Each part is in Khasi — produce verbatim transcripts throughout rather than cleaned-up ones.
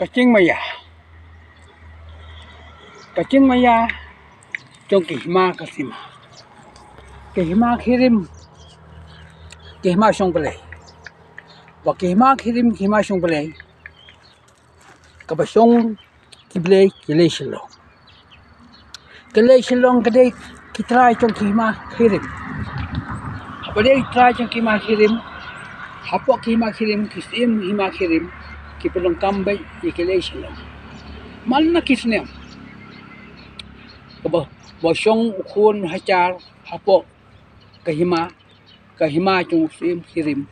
Ka jingmaïa. Ka jingmaïa jong ki hima ka sima. Ki hima ki rim, ki hima shong Blei. Ba ki hima ki rim, ki hima shong Blei, kaba shong ki Blei, ki lei Shillong. Ki lei Shillong ka dei ki trai jong ki hima ki rim. Haba dei ki trai jong ki hima ki rim, hapoh ki hima ki rim, ki syiem hima ki rim ki pyndonkam beit ïa ki lei Shillong. Man la ki snem, kaba, ba shong u khun u hajar hapoh ka hima, ka hima jong u syiem ki rim,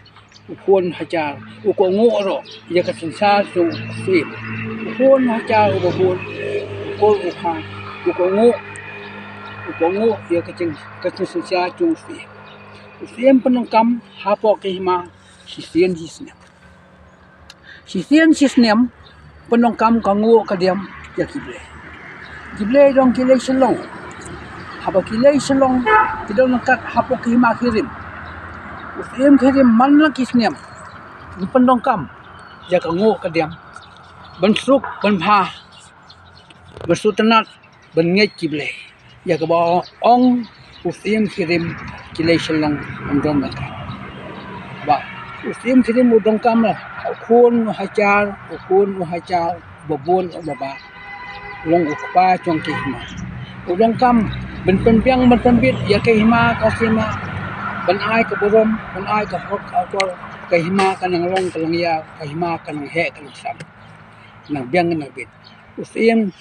u khun hajar u kohnguh ruh ïa ka synshar jong u syiem. U khun hajar uba bun, u khun u kha, u kohnguh, u kohnguh ïa ka jing, ka jingsynshar jong u syiem. U syiem pyndonkam hapoh ka hima shisien shisnem. Shisien shisnem pyndonkam ka nguh ka diam ïa ki Blei. Ki Blei dong ki lei Shillong. Haba ki lei Shillong ki don ryngkat hapoh ki hima ki rim, u syiem ki rim man la ki snem pyndonkam ïa ka nguh ka diam, ban suk ban bha, ban suk tynnat, ban ngeit ki Blei. Ïa kaba ong u syiem ki rim, ki lei Shillong, ym don ryngkat. Ba u syiem ki rim u donkam la u khun u hajar, u khun u hajar, uba bun uba bah, long u kpa jong ki hima. U donkam ban pynbiang ban pynbit ïa ka hima ka sima, ban ai ka burom, ban ai ka hok ka akor. Ka hima ka nang long ka long ïar, ka hima ka nang heh ka nang sam, nang biang nang bit. U syiem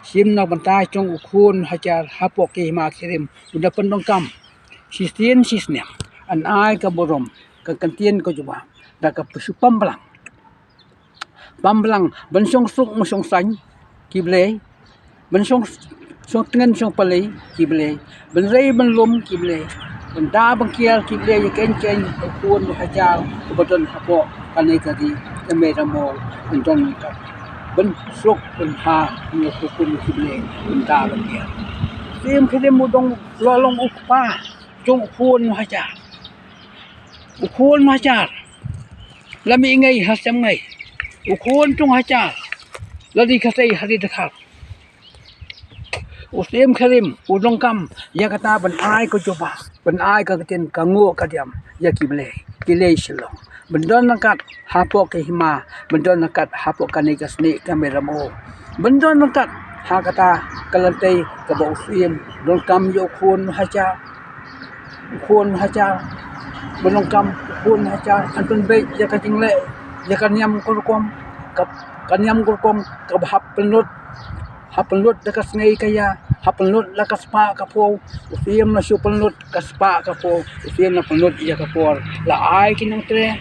shim na ka bynta jong u khun hajar hapoh ki hima ki rim, u da pyndonkam shisien shisnem, yn ai ka burom, ka kyntien ka jubab, da ka pynshong pam blang. Pam blang ban shong suk ban shong saiñ ki Blei, ban shong, shong tngen shong pali ki Blei, ban rei ban lum ki Blei, ban da ban kiar ki Blei ïa keiñ keiñ u khun u hajar uba don hapoh kane ka ri ka Mei Ramew, ban don ryngkat, ban suk ban bha, ban ïa hukum ki Blei, ban da ban kiar. Syiem ki rim u dong la long u kpa jong u khun u hajar. U khun u hajar, la mih ngei ha sem ngei, u khun jong u hajar, la ri khatei ha ri dkhar. U syiem ki rim u donkam ïa kata ban ai ka jubab, ban ai ka ktien ka nguh ka diam ïa ki Blei, ki lei Shillong, ban don ryngkat hapoh ki hima, ban don ryngkat hapoh kane ka snieh ka Mei Ramew, ban don ryngkat ha kata ka lynti kaba u syiem donkam ïa u khun u hajar. U khun u hajar, ba donkam u khun u hajar, yn pynbeit ïa ka jingleh, ïa ka niam ka rukom, ka, ka niam ka rukom kaba hap pynlut, hap pynlut da ka sngi ka ïa, hap pynlut da ka spah ka phew. U syiem la shu pynlut ka spah ka phew, u syiem la pynlut ïa ka por, la ai ki nongtrei,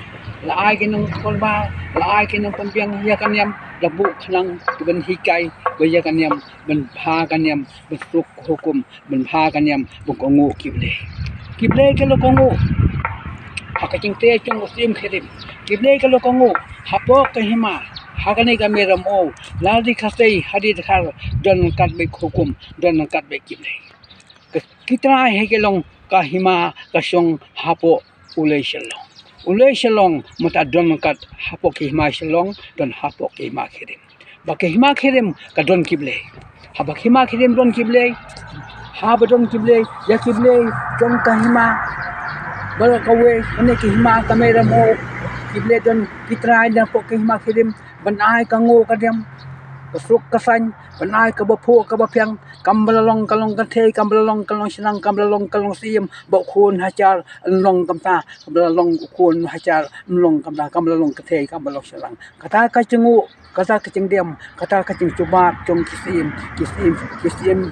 la ai ki nongpynbeit, la ai ki nongpynbiang ïa ka niam, la buh khnang ban hikai ba ïa ka niam, ban bha ka niam, ban suk hukum, ban bha ka niam, ban kohnguh ki Blei. Ki Blei ki la kohnguh ha ka jingtrei jong u syiem ki rim. Ki Blei ki la kohnguh hapoh ka hima, ha kane ka Mei Ramew, la ri khatei ha ri dkhar, don ryngkat beit hukum, don ryngkat beit ki Blei. Ki trai hi ki long ka hima ka shong hapoh u lei Shillong. U lei Shillong mynta don ryngkat hapoh ki hima Shillong, don hapoh ki hima ki rim. Ba ki hima ki rim ka don ki Blei. Haba ki hima ki rim don ki Blei, haba don ki Blei, ïa ki Blei jong ka hima, ba la kawei, kane ki hima ka Mei Ramew, ki Blei don ki trai na hapoh ki hima ki rim, ban ai ka nguh ka diam, ka suk ka saiñ, ban ai kaba phuh kaba phiang, kam ba la long ka long kynthei, kam ba la long ka long shynrang, kam ba la long ka long syiem, ba u khun hajar yn long kumta, kam ba la long u khun hajar yn long kumta, kam ba la long kynthei, kam ba la long shynrang. Kata ka jingnguh, kata ka jingdiam, kata ka jingjubab jong ki syiem, ki syiem, ki syiem,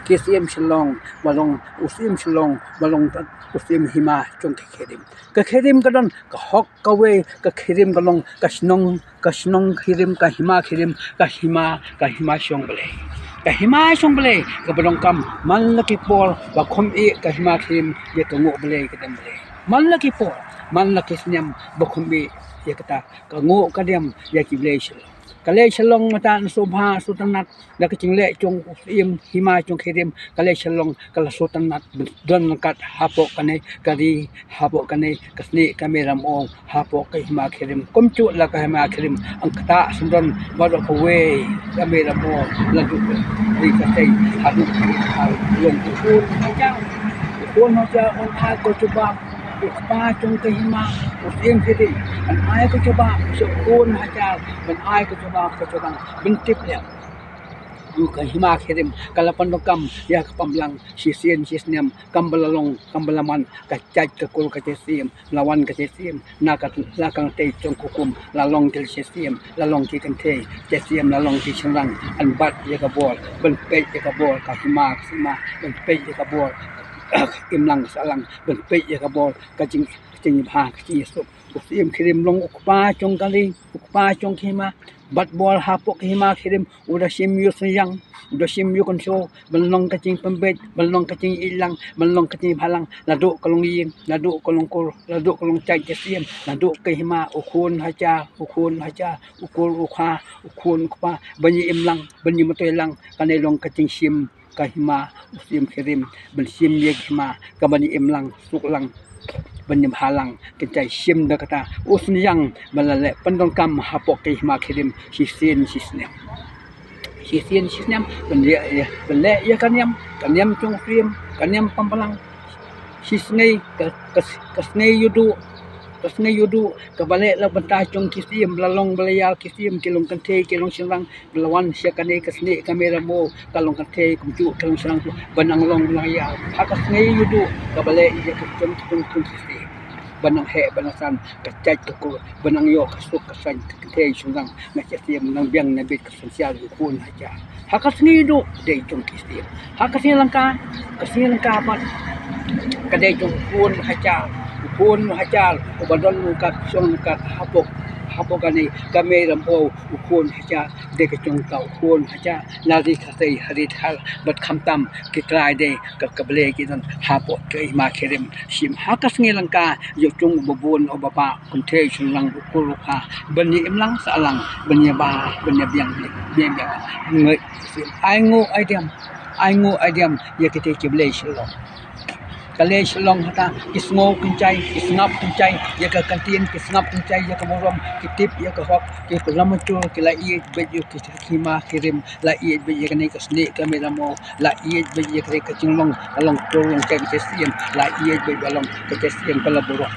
ki syiem Shillong, ba long u syiem Shillong, ba long u syiem hima jong ki rim. Ka rim ka don ka hok kawei, ka rim ka long ka shnong, ka shnong rim, ka hima rim, ka hima, ka hima shong Blei. Ka hima shong Blei kaba donkam man la ki por, ba khum ïa ka hima rim ïa ka nguh Blei ka diam Blei. Man la ki por, man la ki snem, ba khum ïa kata ka nguh ka diam ïa ki Blei Shillong. Ka lei Shillong mynta sngewbha sngewtynnat da ka jingleh jong u Syiem hima jong Khyriem. Ka lei Shillong ka la sngewtynnat, don ryngkat hapoh kane ka ri, hapoh kane ka snieh ka Mei Ramew, hapoh ka hima Khyriem. Kumjuh la ka hima Khyriem, ang kata sngewdon baroh kawei ka Mei Ramew, la duk ri ka tei haduh ka long u khun hajar, u khun hajar un ai ka jubab. U kpa jong ka hima, u Syiem Khyriem, ban ai ka jubab sha u khun hajar, ban ai ka jubab ka jubab, ban tip lem. U ka hima Khyriem ka la pyndonkam ïa ka pamlang shisien shisnem, kam ba la long kam ba la man, ka jait ka kur ka jait siem, la wan ka jait siem na ka la ka lynti jong ka hukum, la long ki jait siem, la long ki kynthei jait siem, la long ki shynrang. Yn bat ïa ka bor, ban peit ïa ka bor, ka hima ka sima, ban peit ïa ka bor, imlang sahlang, ban peit ïa ka bor, ka jing, ka jingbha ka jingsuk. U Syiem Khyriem long u kpa jong ka ri, u kpa jong ka hima. Bat bor hapoh ka hima Khyriem u da shim ïa u synñiang, u da shim ïa u kynshew, ban long ka jingpynbeit, ban long ka jingïalang, ban long ka jingbhalang, naduh ka longïing, naduh ka longkur, naduh ka longjait jait siem, naduh ka hima, u khun hajar, u khun hajar, u kur u kha, u khun u kpa, ban ïa imlang, ban ïa matoilang. Kane long ka jingshim ka hima u Syiem Khyriem, ban shim ïa ka hima, ka ban ïa imlang, suklang, ban ïa bhalang. Kynjai shim da kata u synñiang ba la leh pyndonkam hapoh ka hima Khyriem shisien shisnem. Shisien shisnem ban leh ïa, ban leh ïa ka niam, ka niam jong u Syiem, ka niam pynblang. Shisngi ka, ka, ka sngi ïuhduh, ka sngi ïuhduh kaba leh la bynta jong ki Syiem, ba la long ba la ïar ki Syiem, ki long kynthei ki long shynrang, ba la wan sha kane ka snieh ka Mei Ramew, ka long kynthei kumjuh ka long shynrang, ba nang long ba nang ïar ha ka sngi ïuhduh kaba leh ïa ka jong, jong, jong ki Syiem. Ba nang heh ba nang san, ka jait ka kur, ba nang ïoh ka suk ka saiñ, ka kynthei shynrang, na ka Syiem nang biang na bit ka synshar u khun hajar. Ha ka sngi ïuhduh dei jong ki Syiem. Ha ka sngi lyngkha, ka sngi lyngkha pat ka dei jong u khun hajar, u khun hajar uba don ryngkat, shong ryngkat hapoh, hapoh kane ka Mei Ramew, u khun hajar. Dei ka jong ka u khun hajar, na ri Khasi ha ri Dhar bad khamtam ki trai dei ka, ka Blei ki don hapoh ka hima Khyriem. Shim ha ka sngi lyngkha ïa u jong uba bun uba bah, kynthei shynrang, u kur u kha, ban ïa imlang sahlang, ban ïa bah, ban ïa biang, biang, biang, biang. Ngi ai nguh ai diam, ai nguh ai diam ïa kitei ki blei Shillong. Ka lei Shillong hata ki sngew kynjai, ki sngap kynjai ïa ka ktien, ki sngap kynjai ïa ka burom, ki tip ïa ka hok, ki la mature, ki la ïeit beit ïa ki hima Khyriem, la ïeit beit ïa kane ka snieh ka Mei Ramew, la ïeit beit ïa kane ka jinglong, ka long tur long ka jait siem, la ïeit beit ba long ka jait siem ka la burom.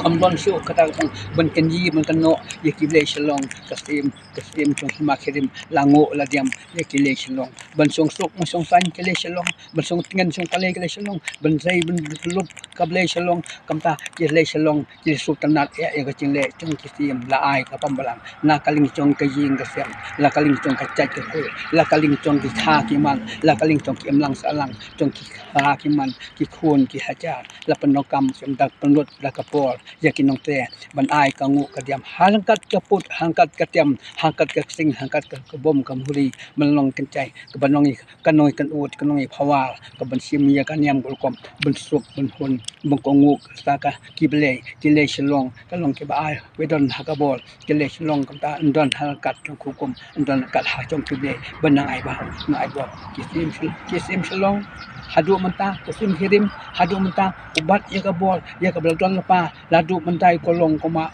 Kam don shuh kata ka ban kynjai ban kynnoh ïa ki blei Shillong, ka Syiem, ka Syiem jong hima Khyriem, la nguh la diam ïa ki lei Shillong. Ban shong suk ban shong saiñ ki lei Shillong, ban shong tngen shong palei ki lei Shillong, ban sei ban lup ka blei Shillong. Kumta ki lei Shillong ki sngewtynnat ïa, ïa ka jingleh jong ki Syiem, la ai ka pambalang na ka liang jong ka ïing ka sem, la ka liang jong ka jait ka kur, la ka liang jong ki kha ki man, la ka liang jong ki imlang sahlang jong ki kha ki man, ki khun ki hajar. La pyndonkam, ym da pynlut da ka por ïa ki nongtrei ban ai ka nguh ka diam ha ryngkat ka put, ha ryngkat ka tem, ha ryngkat ka ksing, ha ryngkat ka, ka bom ka mhuri. Ban long kynjai, ka ban long ïa ka nongïakhun, ka nongïapawar, ka ban shim ïa ka niam ka rukom, ban suk ban hun, ban kohnguh sa ka ki blei, ki lei Shillong, ka long kiba ai, ba don ha ka bor, ki lei Shillong kumta, yn don ha ryngkat jong ka hukum, yn don ryngkat ha jong ki blei, ban nang ai bor, nang ai bor. Ki Syiem, ki Syiem Shillong haduh mynta, u Syiem Khyriem haduh mynta u bat ïa ka bor, ïa kaba la don lypa, naduh mynta ïa ka long kumba,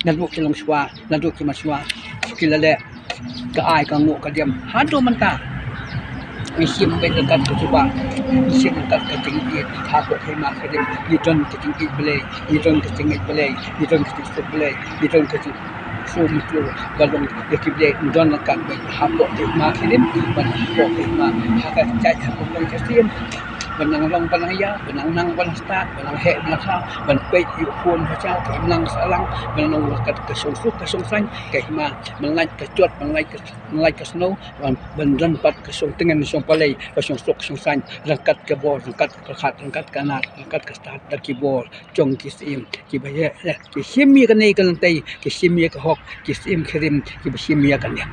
naduh ki longshuwa, naduh ki manshuwa, ki la leh ka ai ka nguh ka diam haduh mynta. Ngi shim beit ryngkat ka jubab, ngi shim ryngkat ka jingïeit hapoh ka hima Khyriem. Ngi don ka jingïeit Blei, ngi don ka jingïeit Blei, ngi don ka jingsuk Blei, ngi don ka jing sum tu ka long ïa ki blei, ngi don ryngkat beit hapoh ka hima Khyriem, ban hapoh ka hima, ha ka jait, hapoh ka jait Syiem. Ban nang long ban nang ïa, ban nang nang ban nang stad, ban nang heh ban nang kha, ban peit ïa u khun hajar, ka imlang sahlang, ban long ryngkat ka shong suk ka shong saiñ ka hima, ban lait ka jot, ban lait ka, ban lait ka sniew, ban, ban don pat ka shong tngen shong palei, ka shong suk ka shong saiñ, ryngkat ka bor, ryngkat ka pyrkhat, ryngkat ka nar, ryngkat ka stad da ki bor jong ki Syiem, kiba ïa, ïa, ki shim ïa kane ka lynti, ki shim ïa ka hok, ki Syiem Khyriem, kiba shim ïa ka niam.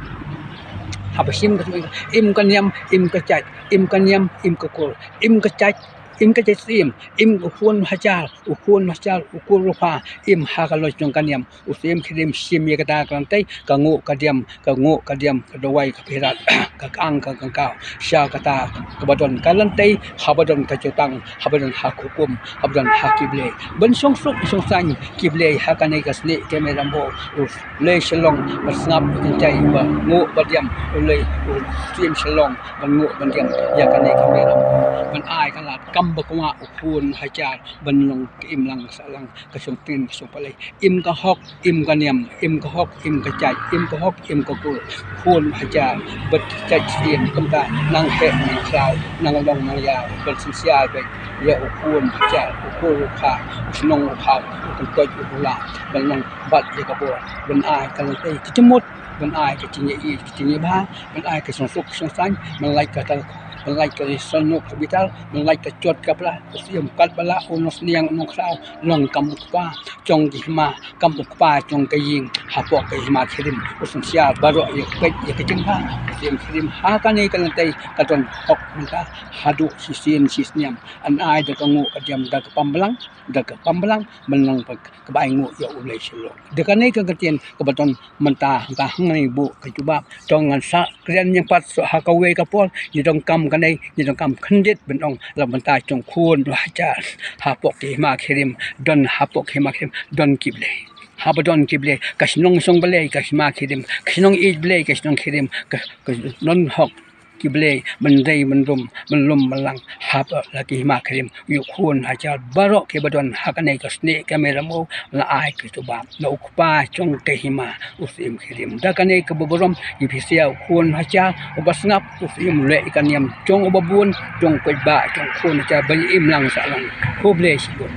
Haba shim ka, im ka niam, im ka jait, im ka niam, im ka kur, im ka jait, Im ka jait Syiem, im u khun hajar, u khun hajar, u khun rupa, im ha ka loi jong ka niam, u Syiem Khyriem shim ïa kata ka lynti, ka nguh ka diam, ka nguh ka diam, ka dawai ka phirat, ka kang ka kangkaw, sha kata kaba don ka lynti, haba don ka jutang, haba don ha ka hukum, haba don ha ki blei. Ban shong suk shong saiñ ki blei ha kane ka snieh ka mei Ramew, u lei Shillong, ban sngap ïa ka jingïeit ba nguh ba diam, u lei u Syiem Shillong, ban nguh ban diam ïa kane ka mei Ramew. Ban ai ka lad kam ba kwah u khun hajar, ban long ka imlang sahlang, ka shongtin ka shongpalei. Im ka hok, im ka niam, im ka hok, im ka jait, im ka hok, im ka kur. Khun hajar, bad jait Syiem, kumta nang heh nang khraw, nang long nang ïaw, ban synshar beit ïa u khun hajar, u kur u kha, u shnong u kha, u kyntoit u bula, ban long bad ïa ka bor, ban ai ka lynti ka jingmut, ban ai ka jingïeit ka jingïabha, ban ai ka shongsuk shongsaiñ, ban lait ka tal, ban lait ka snoh ka bitar, ban lait ka jot ka pla, u Syiem katba lah, u nongsniang u nongkhraw, long kam u kpa jong ki hima, kam u kpa jong ka ïing, hapoh ka Hima Khyriem, u synshar baroh ïa ka peit ïa ka jingbha, u Syiem Khyriem ha kane ka lynti ka don hok mynta, haduh shisien shisniam, yn ai da ka nguh ka diam da ka pambalang, da ka pambalang, ban long ba kaba ai nguh ïa u lei Shillong. Da kane ka ktien kaba don mynta, hangta hangne buh ka jubab, to ngan sa kren ïa pat shuh ha kawei ka por, ngi donkam kane, ngi donkam khyndiat ban ong la bynta jong khun hajar, hapoh ka Hima Khyriem, don hapoh ka Hima Khyriem, don ki blei. Haba don ki blei, ka shnong shong blei, ka Hima Khyriem, ka shnong ïeit blei, ka shnong Khyriem, ka, ka don hok ki blei, ban dei, ban lum, ban lum, ban lang, haba la ki Hima Khyriem, ïa u khun hajar, baroh kiba don ha kane ka snieh ka mei Ramew, la ai ka jubab na u kpa jong ka hima, u Syiem Khyriem. Da kane kaba burom, ngi pynshai ïa u khun hajar, uba sngap, u Syiem leh ïa ka niam jong uba bun, jong u paidbah, jong u khun hajar, ban imlang sahlang. Khublei shibun.